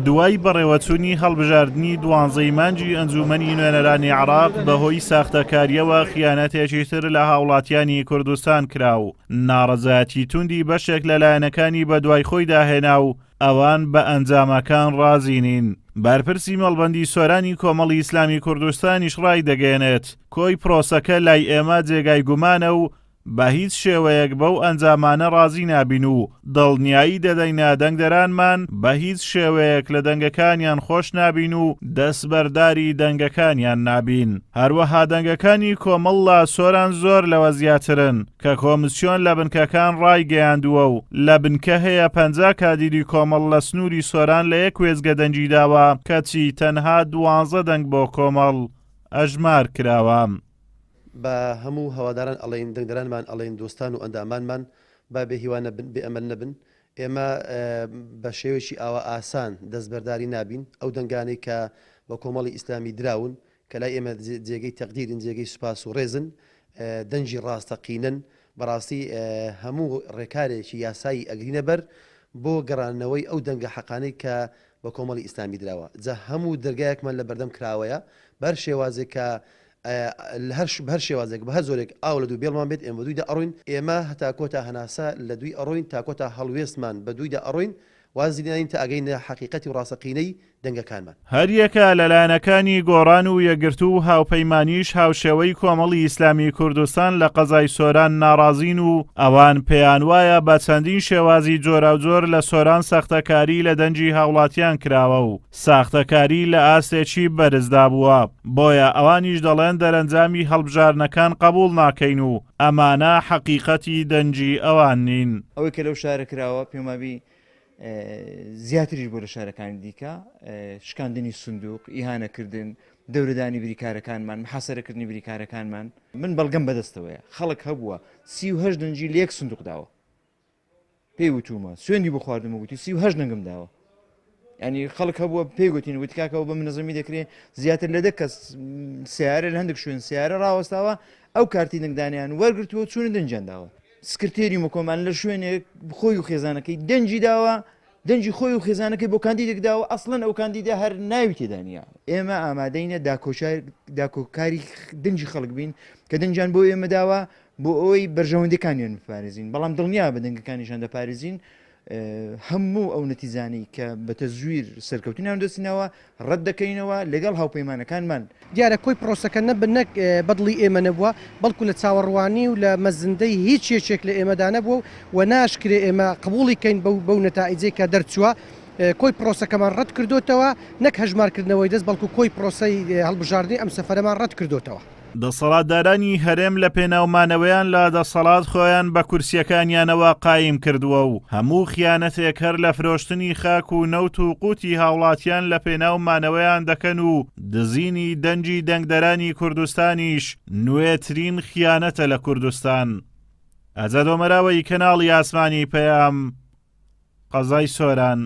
دوای بەڕێوەچوونی هەڵبژاردنی دوانزەی مانگی ئەنجوومەنی نوێنەرانی عێراق بەهۆی ساختەکارییەوە خیانەتێکی تر لە هاوڵاتیانی کوردستان کرا و ناڕەزایەتی توندی بەشێک لە لایەنەکانی بەدوای خۆیدا هێنا و ئەوان بە ئەنجامەکان ڕازی نین. بەرپرسی مەڵبەندی سۆرانی کۆمەڵی ئیسلامی کوردستانیش ڕایدەگەیەنێت، کۆی پرۆسەکە لای ئێمە جێگای گومانە و بە هیچ شێوەیەک بەو ئەنجامانە ڕازی نابین و دڵنیایی دەدەینە دەنگدەرانمان بە هیچ شێوەیەک لە دەنگەکانیان خۆش نابین و دەستبەرداری دەنگەکانیان نابین. هەروەها دەنگەکانی کۆمەڵ لە سۆران زۆر لەوە زیاترن کە کۆمسیۆن لە بنکەکان ڕایگەیاندووە و لە بنکە هەیە 50 کادیری کۆمەڵ لە سنووری سۆران لە یەک وێستگە دەنگی داوە کەچی تەنها 12 دەنگ بۆ کۆمەڵ ئەژمار کراوە. بە هەموو هەواداران ئەڵێین، دەنگدەرانمان ئەڵێین، دۆستان و ئەندامانمان با بێ هیوا نەبن، بێ ئەمەل نەبن. ئێمە بە شێوەیەکی ئاوا ئاسان دەستبەرداری نابین. ئەو دەنگانەی کە بە کۆمەڵی ئیسلامی دراون، کە لای ئێمە جێگەی تەقدیرن، جێگەی سوپاس و ڕێزن، دەنگی ڕاستەقینەن. بەڕاستی هەموو ڕێکارێکی یاسایی ئەگرینە بەر بۆ گەڕاندنەوەی ئەو دەنگە حەقانەی کە بە کۆمەڵی ئیسلامی دراوە. جا هەموو دەرگایەکمان لە بەردەم کراوەیە، بە هەر شێوازێک کە لە هەر بە هەر شێوازێک بە هەر جۆرێک ئاو لە دوو بێڵمان بێت ئێمە بە دوویدا ئەڕۆین، ئێمە هەتا کۆتا هەناسە لە دووی ئەڕۆین، تا کۆتا هەڵوێستمان بە دوویدا ئەڕۆین، وازی لێ ناین تا ئەگەینە حەقیقەتی و ڕاستەقینەی دەنگەکانمان. هەریەکە لە لایەنەکانی گۆڕان و یەکگرتوو و هاوپەیمانیش هاوشێوەی کۆمەڵی ئیسلامی کوردستان لە قەزای سۆران ناڕازین و ئەوان پێیانوایە بە چەندین شێوازی جۆراوجۆر لە سۆران سەختەکاری لە دەنگی هاوڵاتیان کراوە و ساختەکاری لە ئاستێکی بەرزدا بووە، بۆیە ئەوانیش دەڵێن دەرەنجامی هەڵبژاردنەکان قبوڵ ناکەین و ئەمانە حەقیقەتی دەنگی ئەوان نین. ئەوەی کە لەو شارە کراوە پێموابی زیاتریش بۆ لە شارەکانی دیکە، شکاندنی سندوق، ئیهانەکردن، دەورەدانی بریکارەکانمان، محاسەرەکردنی بریکارەکانمان. من بەڵگەم بەدەستەوەیە خەڵک هەبووە 38 دەنگی لە یەک سندوق داوە. پێی وتومە سوێندی بۆ خواردم و گوتی 38 دەنگم داوە ینی خەڵک هەبووە پێی گوتین وتی کاکەەوە بە منەزەمی دەکرێت زیاتر لە دە کەس سیارە لە هەندێک شوێن سیارە ڕاوەستاوە ئەو کارتی دەنگدانیان وەرگتووە چوون دەنگیان داوە سکرتێری مکۆمان لە شوێنێک خۆی و خێزانەکەی دەنگی داوە دەنگی خۆی و خێزانەکەی بۆ کاندیدێک داوە ئەسڵەن ئەو کاندیدە هەر ناوی تێدا نییە ئێمە ئامادەینە داکۆکاری دەنگی خەڵک بین کە دەنگیان بۆ ئێمە داوە بۆ ئەوەی بەرژەوەندیەکانیان بپارێزین، بەڵام دڵنیابە دەنگەکانیشان دەپارێزین، هەموو ئەو نەتیجانەی کە بە تەزویر سەرکەوتنیان دەستینەوە ڕەت دەکەینەوە لەگەڵ هاوپەیمانەکانمان. دیارە کۆی پرۆسەکە نە نەک بەدڵی ئێمە نەبووە، بەڵکو لە چاوەڕوانی و لە مەزندەی هیچ یەکێک لە ئێمەدا نەبووە و ناشکرێ ئێمە قبوڵی کەین بەو بەو نەتائیجەی کە دەرچووە. کۆی پرۆسەکەمان ڕەت کردۆتەوە، نەک هەژمارکردنەوەی دەست، بەڵکو کۆی پرۆسەی هەڵبژاردنی ئەم سەفەرەمان ڕەت کردۆتەوە. دەسەڵاتدارانی هەرێم لە پێناو مانەوەیان لە دەسەڵات خۆیان بە کورسیەکانیانەوە قایم کردووە و هەموو خیانەتێک هەر لە فرۆشتنی خاک و نەوت و قوتی هاوڵاتیان لە پێناو مانەوەیان دەکەن و دزینی دەنگی دەنگدەرانی کوردستانیش نوێترین خیانەتە لە کوردستان. ئازاد ئۆمەراوەی کەناڵی ئاسمانی پەیام، قەزای سۆران.